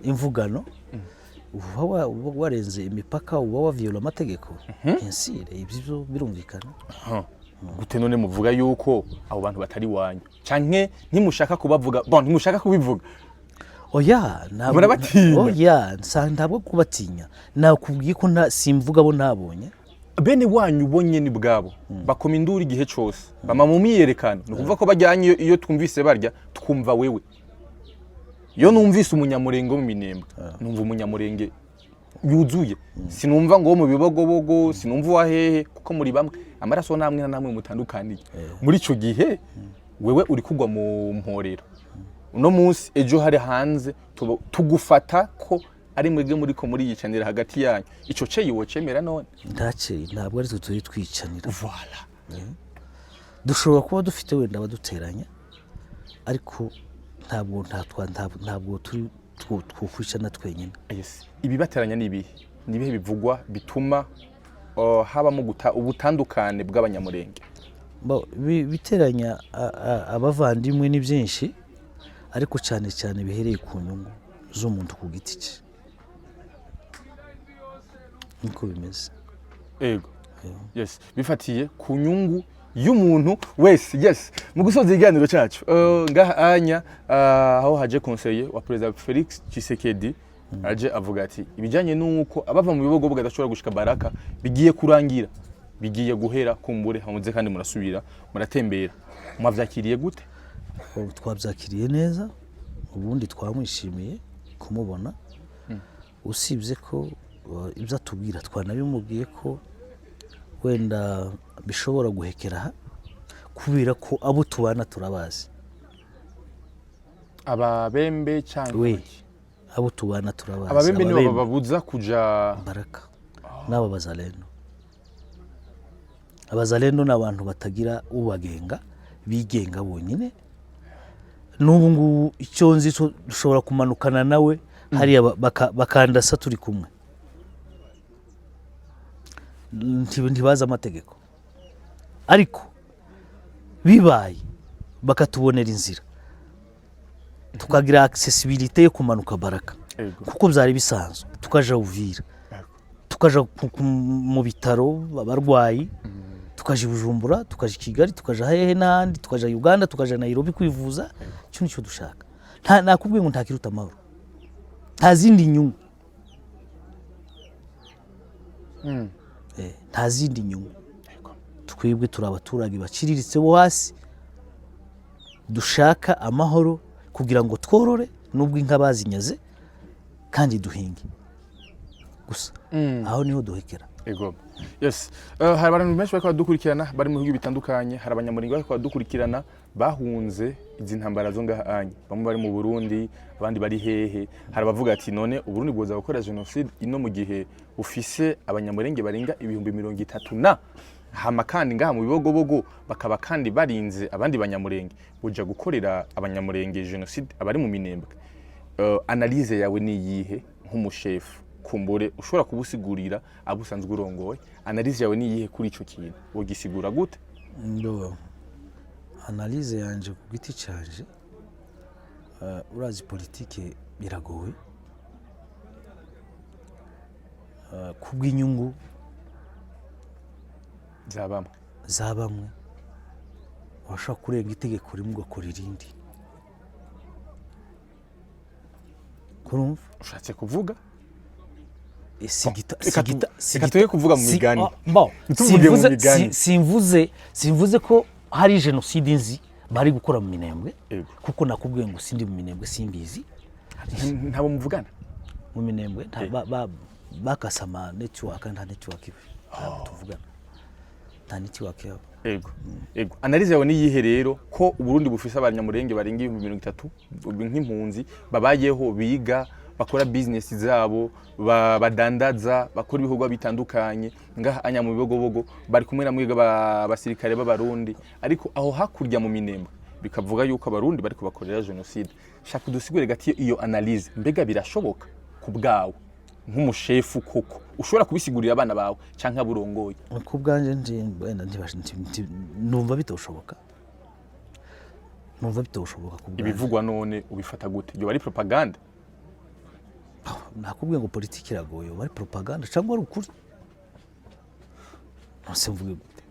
imvugano, uba warenze imipaka, uba waviyola amategeko ensire. Ibyo byo birumvikana. Huh. Gute none muvuga yuko abo bantu batari wanyu, canke ntimushaka kubavuga? Bon, ntimushaka kubivuga. Oya, ntabwo. Murabatinya? Oya, ntabwo kubatinya. Nakubwiye ko nta simvuga abo ntabonye. Bene wanyu bo nyene ubwabo bakoma induru igihe cose, bama mu myiyerekano. Ni ukuvuga ko bajyanye iyo twumvise barya twumva wewe. Iyo numvise umunyamurenge wo mu Minembwe, numva umunyamurenge yuzuye, sinumva ngo wo mu Bibogobogo, sinumva uwa hehe, kuko muri bamwe, amaraso namwe na namwe mutandukaniye. Muri ico gihe wewe uri kugwa mu mporero uno munsi, ejo hari hanze tugufata ko ari mwebwe muriko muriyicanira hagati yanyu. Ico ceyi wocemera none? Ntace, ntabwo ari twe turi twicanira. Voilà. Dushobora kuba dufite wenda abaduteranya, ariko ntabwo ntabwo turi twokwicana twenyine. Yes. Ibibateranya ni ibihe? Ni ibihe bivugwa bituma habamo guta ubutandukane bw'abanyamurenge? Biteranya abavandimwe ni byinshi, ariko cyane cyane bihereye ku nyungu z'umuntu ku giti cye, niko bimeze. Ego. Yes, bifatiye ku nyungu y'umuntu wese. Yes. Mu gusoza ikiganiro cyacu, ngaha anya aho haje conseiller wa Perezida Felix Tshisekedi, aje avuga ati ibijyanye n'uko abava mu Bibogobogo badashobora gushika Baraka bigiye kurangira, bigiye guhera, kumbure hamuze kandi murasubira muratembera. Mwavyakiriye gute? Ubu twabyakiriye neza, ubundi twamwishimiye kumubona, usibye ko ibyo atubwira twanabimubwiye ko wenda bishobora guhekera aha, kubera ko abo tubana turabazi. Ababembe canke We. abaki? Abo tubana turabazi. Ababembe nibo Ababembe. bababuza kuja Baraka n'aba bazalendo. Abazalendo ni abantu batagira ubagenga, bigenga bonyine. N'ubu ngubu icyo nzi cyo dushobora kumanukana nawe hariya bakandasa turi kumwe. Ntibazi amategeko, ariko bibaye bakatubonera inzira, tukagira accessibilité yo kumanuka Baraka, kuko byari bisanzwe, tukaja Uvira, tukaja mu bitaro abarwayi, tukaja i Bujumbura, tukaja i Kigali, tukaja hehe n'ahandi, tukaja Uganda, tukaja Nairobi kwivuza. Icyo nicyo dushaka. Nta nakubwiye ngo nta kiruta amahoro, nta zindi nyungu. Nta zindi nyungu. Twebwe turi abaturage baciriritse bo hasi, dushaka amahoro kugira ngo tworore nubwo inka bazinyaze, kandi duhinge gusa. Aho niho duhekera. Ego. Yes. Hari abantu benshi bariko badukurikirana bari mu bihugu bitandukanye, hari Abanyamuringa bariko badukurikirana bahunze izi ntambara zo ngaha anye. Bamwe bari mu Burundi, abandi bari hehe. Hari abavuga ati: "None Uburundi bwoza gukora génocide ino mu gihe bufise Abanyamurenge barenga 30,000 na hama kandi ngaha mu Bibogobogo bakaba kandi barinze abandi Banyamurenge, buja gukorera Abanyamurenge génocide abari mu Minembwe?" Analyse yawe ni iyihe nk'umushefu, kumbure ushobora kubusigurira abo usanzwe urongoye? Analyse yawe ni iyihe kuri ico kintu? Wogisigura gute? Ndo analyse yanje ku giti canje, urazi politike biragoye. Kubw'inyungu za bamwe, za bamwe, urashobora kurenga itegeko rimwe ugakora irindi. Kurumva? Ushatse kuvuga Sigita Reka sigita reka tuye kuvuga mu migani. Ah, bon, Ntituvuge mu simvuze migani. simvuze ko hari jenoside nzi bari gukora mu Minembwe, kuko nakubwiye ngo sindi mu Minembwe, simbizi. Ntabo muvugana? Mu Minembwe bakase ama network, nta network iba, ntabwo tuvugana, nta network yabo. Ego, analyse yawe ni iyihe rero ko Uburundi bufise Abanyamurenge barenga 30,000 nk'impunzi, babayeho, biga, bakora business zabo, badandaza, bakora ibikorwa bitandukanye ngaha anya mu Bibogobogo, bari kumwe na mwiga basirikare b'Abarundi, ariko aho hakurya mu Minembwe bikavuga yuko Abarundi bariko bakorera génocide? Shaka udusigure gati iyo analyse. Mbega birashoboka ku bwawe nk'umushefu koko ushobora kubisigurira abana bawe canke aburongoye? Ku bwanjye wenda numva bitoshoboka, numva bitoshoboka ku bwanjye. Ibivugwa none ubifata gute? Yoba ari propaganda? Nakubwiye ngo politiki iragoye. Yoba ari propaganda cyangwa ari ukuri, nose mvuge gute?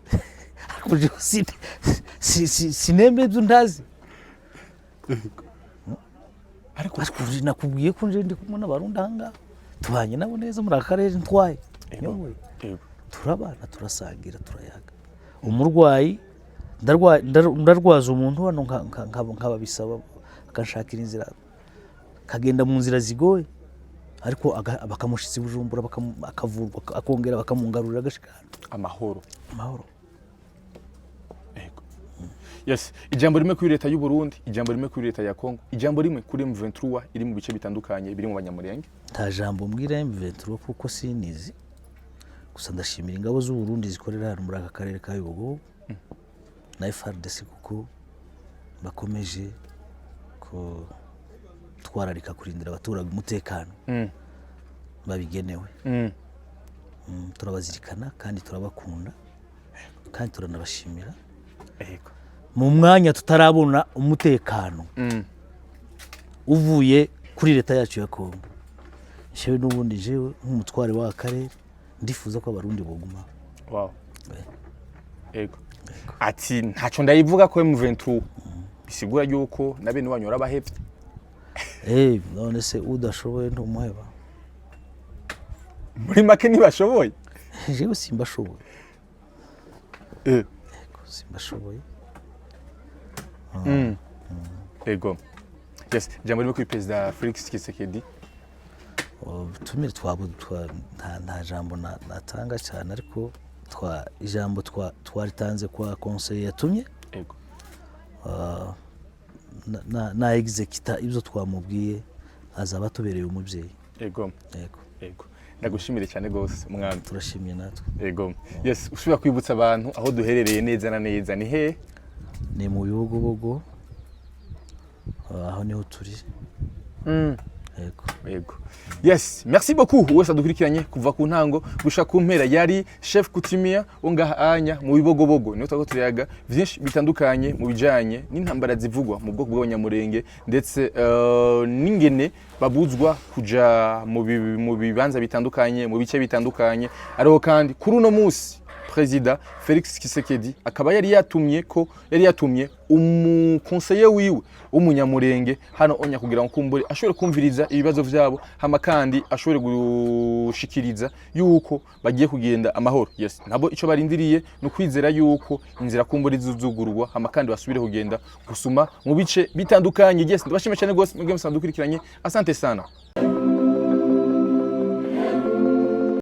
Ariko jenoside sinembe ibyo ntazi. Ariko Ariko nakubwiye ko nje ndi kumwe n'Abarundi ahangaha, tubanye nabo neza muri aka karere ntwaye, nyoboye. Turabana, turasangira, turayaga. Umurwayi ndarwaza umuntu hano, nkababisaba akanshakira inzira, akagenda mu nzira zigoye, ariko bakamushitsa i Bujumbura, akavurwa, akongera bakamungarurira agashika hano. Amahoro. Amahoro. Ego. Yes, ijambo rimwe kuri leta y'u Burundi, ijambo rimwe kuri leta ya Congo, ijambo rimwe kuri M23 iri mu bice bitandukanye biri mu Banyamurenge. Nta jambo mbwira M23 kuko sinizi. Gusa ndashimira ingabo z'u Burundi zikorera hano muri aka karere ka Bibogo na FARDC, kuko bakomeje kutwararika kurindira abaturage umutekano babigenewe. Turabazirikana kandi turabakunda kandi turanabashimira. Mu mwanya tutarabona umutekano uvuye kuri leta yacu ya Kongo, jewe n'ubundi, jewe nk'umutware w'aka karere, ndifuza ko Abarundi boguma. Ego. Ati ntaco ndayivuga ko M23, bisigura yuko na bene wanyu warabahevye. None se udashoboye ntumuheba? Muri make ntibashoboye. Jewe simbashoboye. Yego, simbashoboye. Ego. Yes, ijambo rimwe kuri Perezida Felix Tshisekedi. Ubutumire twabo nta jambo natanga cyane, ariko ijambo twaritanze kwa conseil yatumye. na exécuta ibyo twamubwiye, azaba atubereye umubyeyi. Yego. Ego, ndagushimire cyane gose, mwami. Turashimye natwe. Ego, yes, usubira kwibutsa abantu aho duherereye neza na neza ni he? Ni mu Bibogobogo, aho niho turi. Yego. Yego, yes, merci beaucoup wese adukurikiranye kuva ku ntango gushika ku mpera. Yari chef coutumier wo ngaha anya mu Bibogobogo, niho twako turiyaga vyinshi bitandukanye mu bijanye n'intambara zivugwa mu bwoko bw'Abanyamurenge, ndetse n'ingene babuzwa kuja mu bibanza bitandukanye, mu bice bitandukanye. Ariho kandi kuri uno musi Perezida Felix Tshisekedi akaba yari yatumye umukonseye wiwe w'Umunyamurenge hano onya kugira ngo kumbure ashobore kumviriza ibibazo vyabo, hama kandi ashobore gushikiriza yuko bagiye kugenda amahoro. Yes, nabo ico barindiriye ni ukwizera yuko inzira kumbure zizugururwa, hama kandi basubire kugenda gusuma mu bice bitandukanye. Yes, ndabashimiye cyane gose mwebwe musanzwe dukurikiranye. Asante sana.